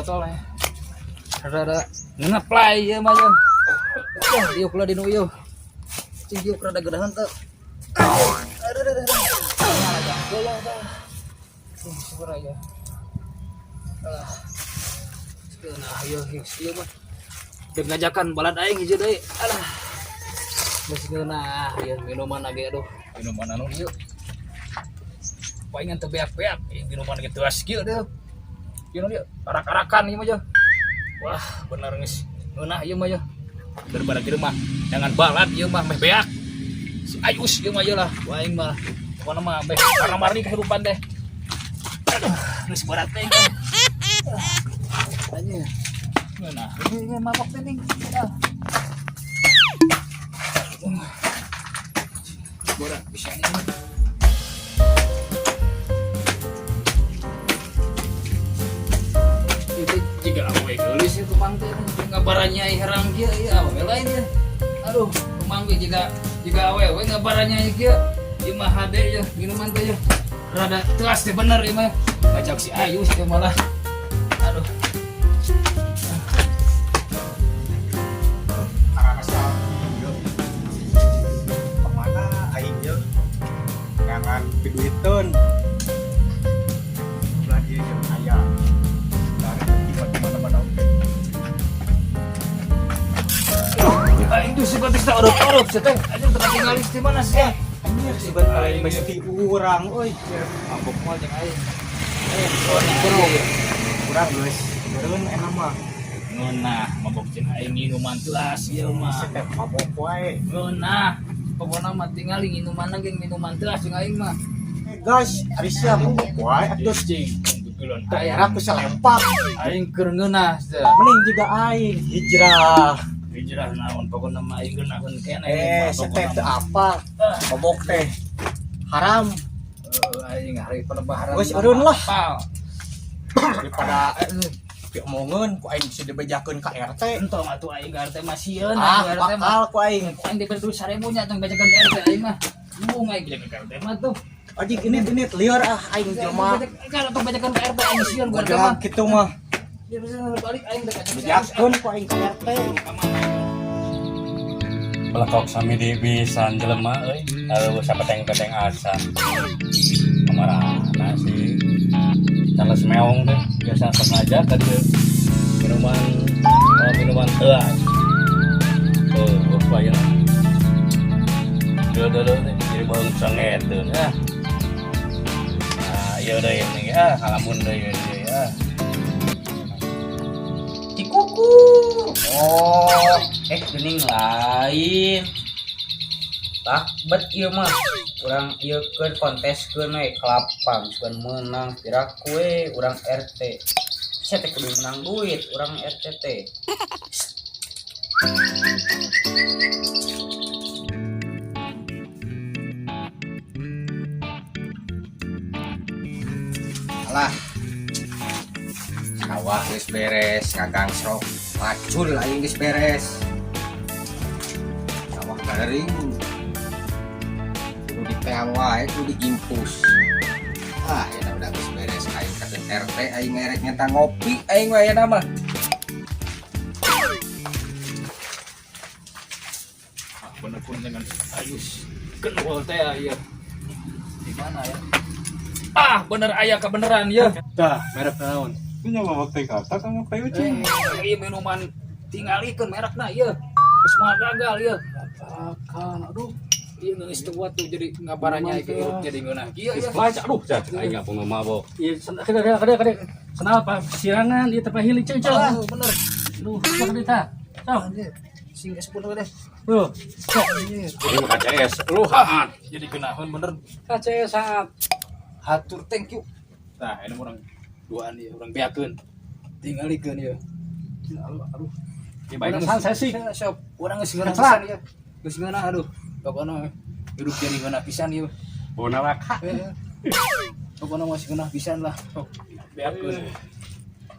Botol ya. Rada ngeplay ieu mah ieu. Wah, diuk lah dinu ieu. Cing diuk rada gedahan teu. Aduh, aduh, aduh. Aduh, aduh. Syukur aja. Alah. Nah, ieu ieu mah. Dek ngajakan balad aing hiji deui. Alah. Geus ngeunah ieu minuman lagi aduh. Minuman anu ieu. Palingan teu beak-beak minuman ge teuas kieu deuh. Ieu ieu arak-arakan ieu mah ieu. Wah, bener geus ngeunah ieu mah ieu. Daripada kieu mah jangan balad ieu mah meh beak. Si Ayus ieu mah ieu lah. Wah aing mah pokona mah meh marah-marni kehidupan teh. Aduh, geus berat teh. Anjir. Ngeunah, ini mabok teh ning. Ah. Berat bisa ini. Itu jika awe geulis itu kemang teh ngabaranya herang kieu ieu awe lain ya. Aduh, kemang ge jika jika awe we ngabaranya kieu. Ieu mah hade ya minuman teh ya. Rada telas teh bener ieu mah. Ngajak si Ayu sih malah. Aduh. Karasa ieu. Kemana aing ye? Jangan piduiteun. Belah dieu jeung aya. Dari tiba mana-mana oge. Aing tuh si batis teh urut-urut sih teh. Anjir teu katingali di mana sih? Anjir si bet aing besti urang euy. Mabok moal jeung aing. Eh, Oh, nah, urang geus meureun enak mah. ngeunah mabok jeung aing minuman telas ieu mah. Si teh mabok wae. Ngeunah. Pokona mah tingali minuman ge minuman telas jeung aing mah. Eh guys, ari sia mabok wae atuh. Cing, kebetulan aing Daerah ku salempak. aing keur ngeunah teh. Mending juga aing hijrah. Hijrah naon pokona mah aing ngeunaheun keneh. Eh, si teh teu apa? Mabok teh haram. Aing hari penebaran. Geus eureun lah. Daripada diomongeun ku aing bisa dibejakeun ka RT. Entong atuh aing ka RT mah sieun Ah, atuh RT mah. bakal ku aing. Aing diberi duit 1000 nya tong bejakeun ka RT aing mah. Embung aing bejakeun ka RT mah tuh. Anjing ini lieur ah aing jelema. Kalau tong bejakeun ka RT aing sieun ku RT mah. Goblok kitu mah. Dia bisa balik aing dek Bejakeun ku aing ka RT. Pelekok sami di bisan jelema euy. Lalu sapeteng-peteng asa. Kamarana si Charles Meong teh biasa sok ngajak ka dieu. Minuman oh, minuman teuas. Tuh, lupa ya. Dulu dulu teh jadi baung sangeteun ah. Nah, ieu deui ini ah, ngalamun deui ieu ah. Cikuku. Oh, eh geuning lain. Lakbet ieu mah. Urang ieu keur konteskeun we kelapa sugan meunang piraku we urang RT. Sia teh kudu menang duit urang RT teh. Alah. Sawah geus beres, ngagangsrok macul aing geus beres. Sawah garing. Kudu diteang wae, kudu diimpus. Ah, ya udah geus beres aing ka RT aing ngerek nyata ngopi aing wae mah. Bener pun dengan Ayus kenwal teh ya. Di mana ya? Ah, bener aya kebeneran ya. Tah, merek naon? Itu nya mabok teh kata kamu kayu cing. Ieu minuman tingalikeun merekna ieu. Geus moal gagal ieu. Akan aduh. Ieu geus teu tuh jadi ngabaranya ieu hirup jadi ngeunah kieu Geus ya. baca aduh, cak aing ngapung mabok. Ieu kade kade kade. Senal pa sirangan ieu teh pahili cing cing. Ah, bener. Aduh, sok deui tah. Sok. Sing geus bener deh. Tuh. Ini mah KCS. Lu haat. Jadi keunaheun bener. KCS haat. Hatur thank you. Nah, ini orang duaan ieu urang beakeun. Tingalikeun ieu. Aduh, aduh. Ya baik san sesi. Sok, urang geus ngeunah Kecelak. pisan ieu. Geus ngeunah aduh. Pokona hidup jadi ngeunah pisan ieu. Bona laka. Pokona masih ngeunah pisan lah. Sok, beakeun.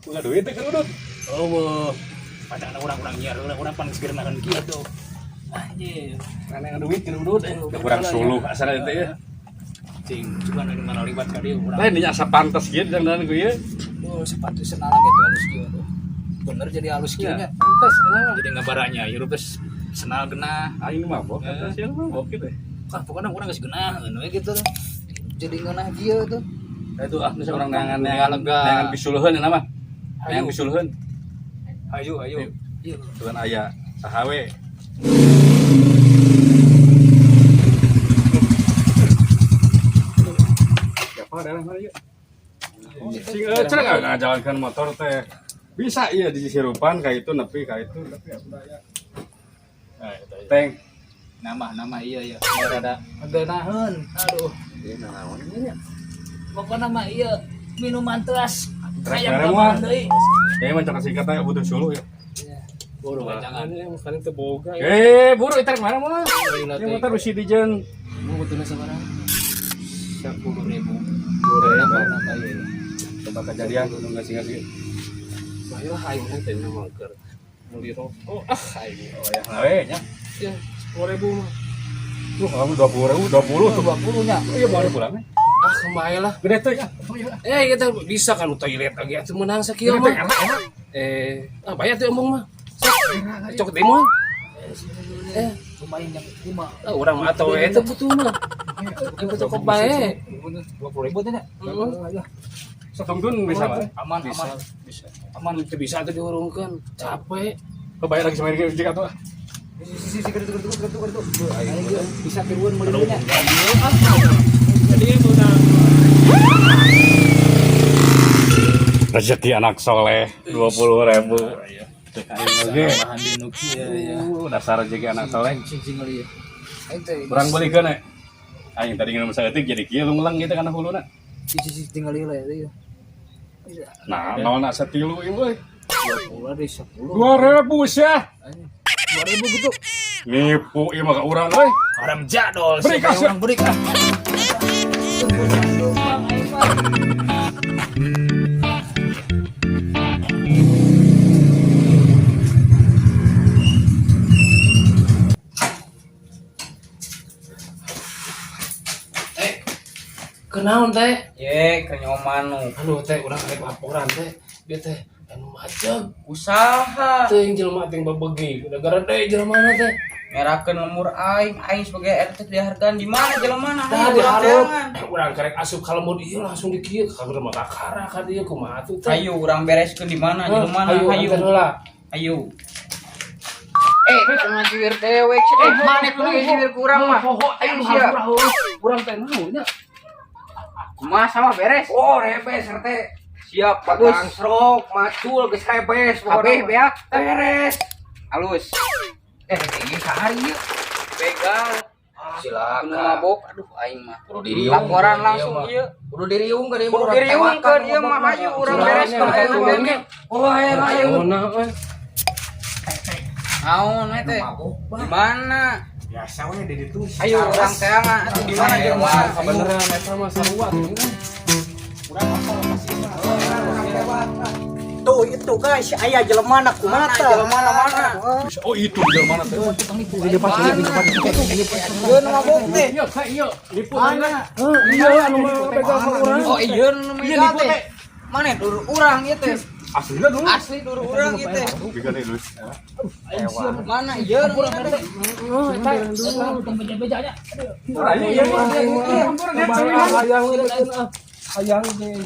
Ulah duit teh kerudut. Oh, padahal orang-orang nyiar, orang pan geus ngeunaheun kieu tuh. Anjir. Mana duit kerudut eh. Kurang suluh asal itu ya. Cing, cuma dari mana libat ka dieu urang. Lain nya asa pantes kieu dandan ku ieu. Duh, Oh, sepatu sendal gitu halus kieu tuh. Bener jadi halus kieu nya. Pantes enak. Jadi ngabaranya hirup geus sendal genah. Aing mabok, kata sih mabok gitu. Ah, pokoknya urang geus genah we gitu tuh. Jadi ngeunah kieu tuh. Nah, itu ah geus urang neangan Dunia neangan lega. Neangan pisuluheun ya nama. Neangan pisuluheun. Ayo, ayo. Iya. Tuhan aya saha we. Siapa daerah mana yuk? Sing cenah ngajalankeun motor teh. Bisa iya di sirupan kayak itu nepi kayak itu tapi aku aya. Nah, itu iya. Teng. Nama iya iya. Rada ngeunaheun. Aduh. Ieu naon nya? Pokoknya mah iya minuman telas. Trek Hayang bareng tambahan mah. deui. Kayaknya mah cakap singkat teh butuh suluh ya. Buru jangan. Kan teu boga. Eh, buru itar kemana mah? Ya motor bisi dijen. Mau butuhna sabaraha? 10.000. Buru Nambah iya. iya. Coba kejadian nu ngasih-ngasih. Bae lah aing teh mah keur meuli rokok. Ah aing. Oh ya, nah we nya. Ya, 10.000 mah. Tuh, kamu 20.000, 20 tuh. 20 nya. Iya, baru pulang. Ah, kemae lah. Gede tuh ya. Eh, kita bisa kan toilet lagi atuh meunang sakieu Gede mah. enak enak. Eh, ah bayar tuh omong mah. Sok, cok teh mah. Eh, Lumayan yang lima. ah, urang mah atuh we teu butuh mah. Yang butuh kok bae. 20.000 teh nya. Heeh. Setungtun bisa mah. Aman, Bisa, aman. bisa. Aman. Teu bisa tuh diurungkeun. Capek. Kau bayar lagi sama ini jika tuh. Sisi sisi kertu kertu kertu kertu. Ayo bisa tiruan meuli nya. Rezeki anak soleh 20.000. Oke. Bahan di nu kieu ya. Dasar rezeki anak soleh. Sing sing ya. Aing teh. Kurang belikeun eh. Aing tadi nginum saeutik jadi kieu lunglang gitu kana huluna. Sisi sisi tinggal heula ya. Iya. Nah, nol nak satilu ieu euy. 20 dari 10. 2.000 sia. 2.000 gitu. Nipu ieu mah ka urang euy. Orang jadol. Beri siapa kasih. Orang beri ah. Kenaon teh? Ye, kenyoman nu. Aduh teh urang rek laporan teh. Dia teh anu macet. Usaha Teh jelema teh babegi. Udah garede jelema teh. ngerakeun lemur aing, aing sebagai RT dihargaan di mana jelema Tah Ayo, urang diharap. teangan. Urang kerek asup ka lembur ieu langsung dikieu ka urang mah kakara ka dieu kumaha atuh teh. Ayo urang bereskeun di mana jelema Hayu, hayu. anter heula. Ayo. Eh, cuma jiwir dewek. Eh, mana kudu jiwir kurang mah. Ayo sia. Urang teh naon nya? Kumaha sama beres? Oh, rebes RT. Siap, bagus. Gangsrok, macul geus rebes Kabeh beak, Beres. halus. Eh, ieu sahari ieu. Begal, nu Silakan. mabok, aduh aing mah. Kudu diriung. Laporan langsung ieu. Kudu diriung ka ieu Kudu diriungkeun ieu mah hayu urang bereskeun ayeuna bene. Oh, ayo ayo. Naon euy. Naon we teh? Di mana? Biasa we di ditu. Ayo urang teangan atuh di mana jelema? Kabeneran eta mah sarua tuh. Tuh itu guys, aya jelema na kumaha tah? Jelema na mana? Oh, itu di mana teh? Ieu nu mabok teh. Iya, ka ieu. Nipu mana? Iya, anu mah begal ka urang. Oh iya nu megal teh. Mana dur urang ieu teh. Aslinya dulu. Asli dur urang ieu teh. Bikin dulu. Mana ieu nu urang teh? Beja-bejanya. Iya, iya. Hayang we ah. Hayang teh.